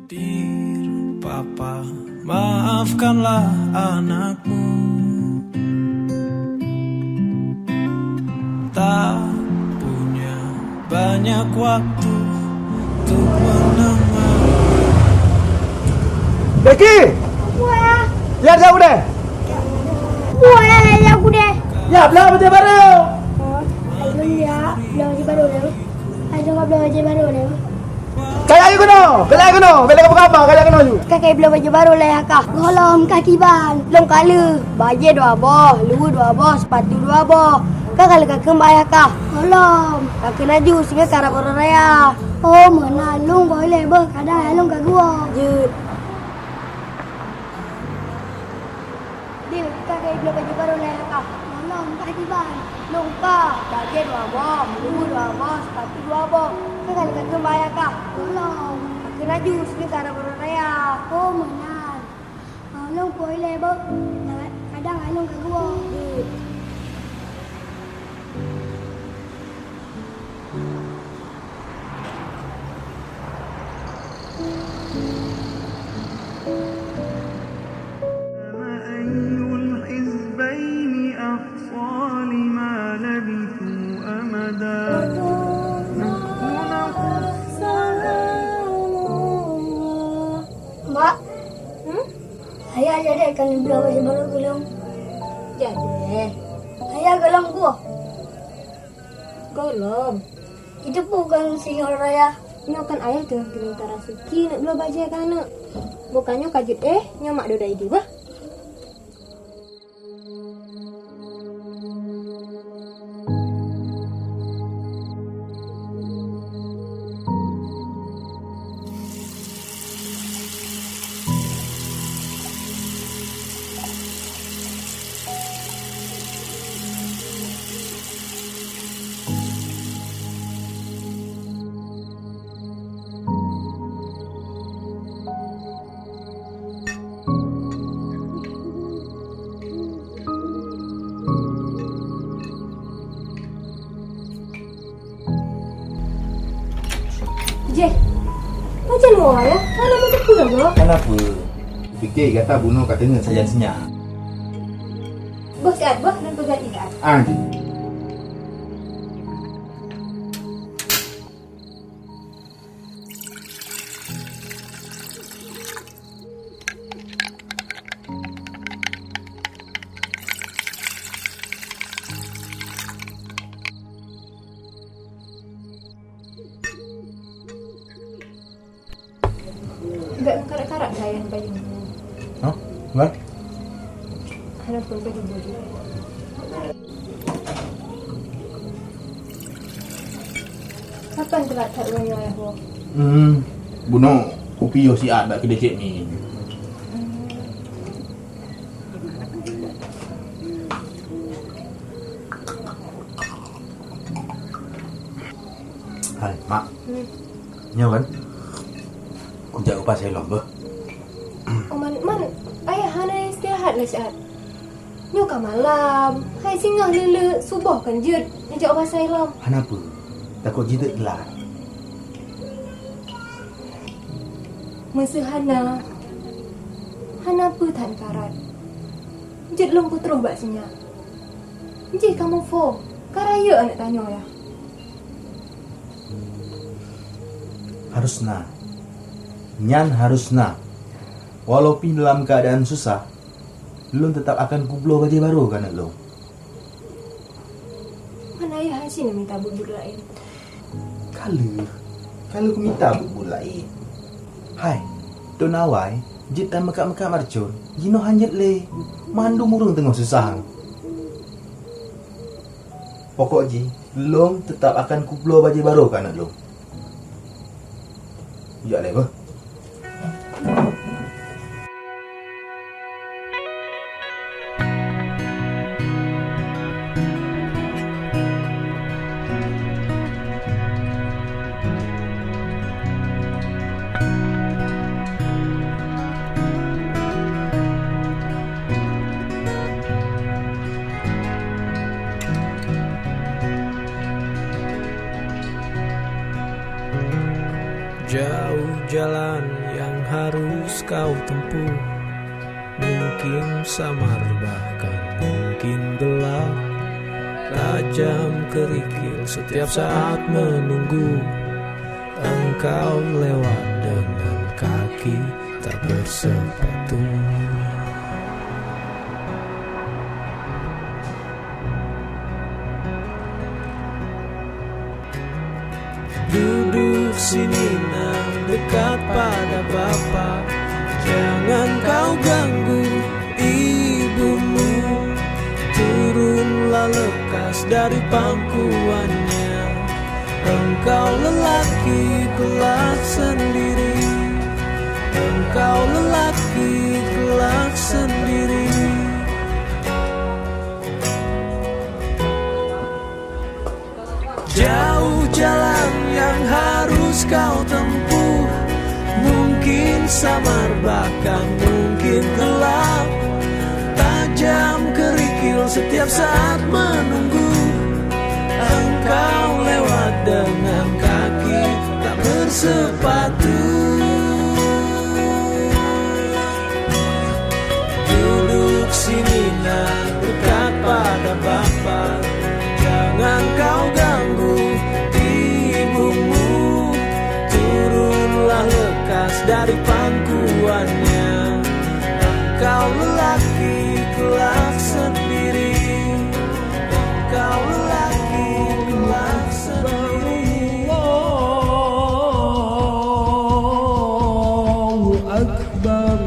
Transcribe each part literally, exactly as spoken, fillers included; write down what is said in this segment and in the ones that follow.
Dear Papa, maafkanlah anakmu. Tak punya banyak waktu untuk mendengar. Becky! Apa, ya? Ya, jauh deh. Apa, ya, jauh deh. Ya, blah bajèe baru. Oh, ayo, ya, blah bajèe baru deh. Ayo, blah bajèe baru deh. Kajak keunoe, kajak keunoe, bèk lagèe peugah, kajak keunoe ju. Ka kajak bloe bajèe baru lé ayah kah. Gohlom ka kiban, lôn ka lheueh. Bajèe dua boh, luweue dua boh, seupatu dua boh. Ka ka lheueh kakheun bak ayah kah. Gohlom. Kakheun laju, singoh karab uroe raya. Oh, meunan lôn boh ilèe beuh, kadang ayah lôn ka geuwoe. Jeuet. Dek, ka kajak bloe bajèe baru lé ayah kah. Gohlom ka kiban. Lôn ka, bajèe dua boh, luweue dua boh, seupatu dua boh. Ka ka lheueh kakheun bak ayah kah. Gohlom. Kakheun laju, singoh karab uroe raya. Oh, meunan. Gohlom boh ilèe beuh. Kadang ayah lôn ka geuwoe. أي الحزبين أحصى لما لبثوا أمدا. نحن نقص عليك. Mak, hmm? Ayah jadi akan bloe bajèe baru keu lôn. Jadi. Ayah gohlom geuwoe. Gohlom. Itu bukan singoh raya. Nyoe kan ayah teungoh geuminta raseuki neuk bloe bajèe keu aneuk. Bukan nyoe ka jeuet, eh, nyoe mak duek dai di bah. Jeh, macam mana ya? Malam itu pula, Bro. Kenapa? Fikir kata bunoe ka teungeut sajan senyap. Bos siat, bos, dan peugah ingat. Ah, ji. Enggak karat-karat dah yang bayu. Hah? Enggak? Hana pun baju-baju. Kapan telat that uroe nyoe, Ayah Boh? Hmm, bunoe kupiôh siat bak keudè Cik Min. Hai, Mak. Hmm. Nyoe kan? Kujak u pasai lom beuh. Oh, man, man, Ayah hana istirahat lé siat. Nyoe ka malam, hai singoh lé-lé suboh kan jeuet neujak u pasai lom. Hana peue, takot jiteuet glah. Meuseuhana, hana peue that karat. Jeuet lôn kutroh bak sinyak. Jih kamoe phôn, ka rayeuk aneuk tanyoe yah. Harus na. Nyan harus na. Walaupun dalam keadaan susah, lôn tetap akan kubloe bajèe barô keu aneuk lôn. Man Ayah hase neumita buet-buet laén. Ka lheueh, ka lheueh kumita buet-buet laén. Hai, Teungku Nawai, jeuet tameukab-meukab marcon, jinoe hana jeuet lé. Mandum ureueng teungoh susah. Pokok jih, lôn teutap akan kubloe bajèe barô keu aneuk lôn. Jak lé beuh. Jauh jalan Yang harus kau tempuh, mungkin samar bahkan mungkin gelap. Tajam kerikil setiap saat menunggu engkau lewat dengan kaki tak bersepatu. Duduk sini nak dekat pada Bapa. Jangan kau ganggu ibumu. Turunlah lekas dari pangkuannya. Engkau lelaki kelak sendiri. Engkau lelaki kelak sendiri. Jauh jalan yang harus kau tempuh. Mungkin samar bahkan mungkin gelap. Tajam kerikil setiap saat menunggu engkau lewat dengan kaki tak bersepatu. Duduk sini nak dekat pada Bapa. Jangan kau ganggu ibumu. Turunlah lekas dari pangkuannya. Engkau lelaki kelak sendiri. Engkau lelaki kelak sendiri. Allahu Akbar.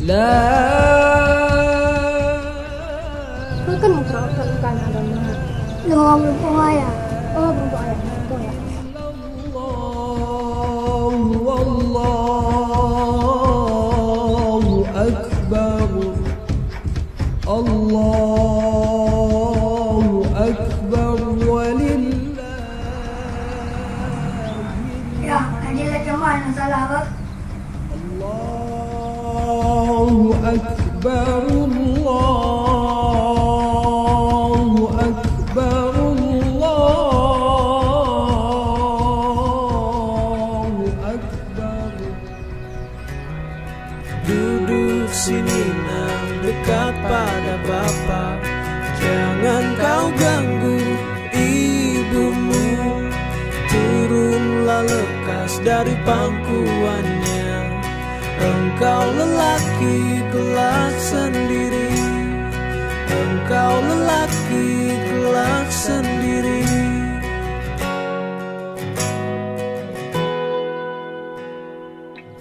La. Kan, kan muka otak bukan ada mak. Lima puluh ayat. Oh, berapa ayat? Berapa ayat? Allahu, Allahu Akbar. Allahu Akbar walillah. Ya, ada lagi mana salah apa? Allahu Akbar, Allahu Akbar, Allahu Akbar. Duduk sini nak dekat pada Bapa. Jangan kau ganggu ibumu. Turunlah lekas dari pangkuannya. Engkau lelaki kelak sendiri. Engkau lelaki kelak sendiri.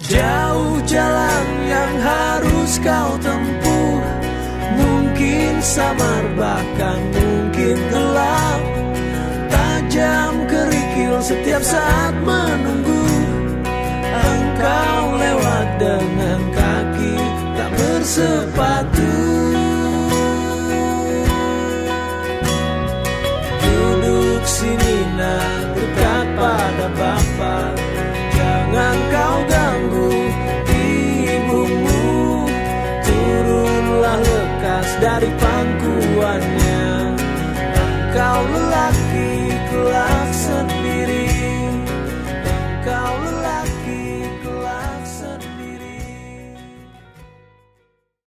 Jauh jalan yang harus kau tempuh. Mungkin samar bahkan mungkin gelap. Tajam kerikil setiap saat menunggu engkau lewat dengan kaki tak bersepatu. Duduk sini nak dekat pada Bapa. Jangan kau ganggu ibumu. Turunlah lekas dari pangkuannya. Engkau lelaki kelak sendiri. Engkau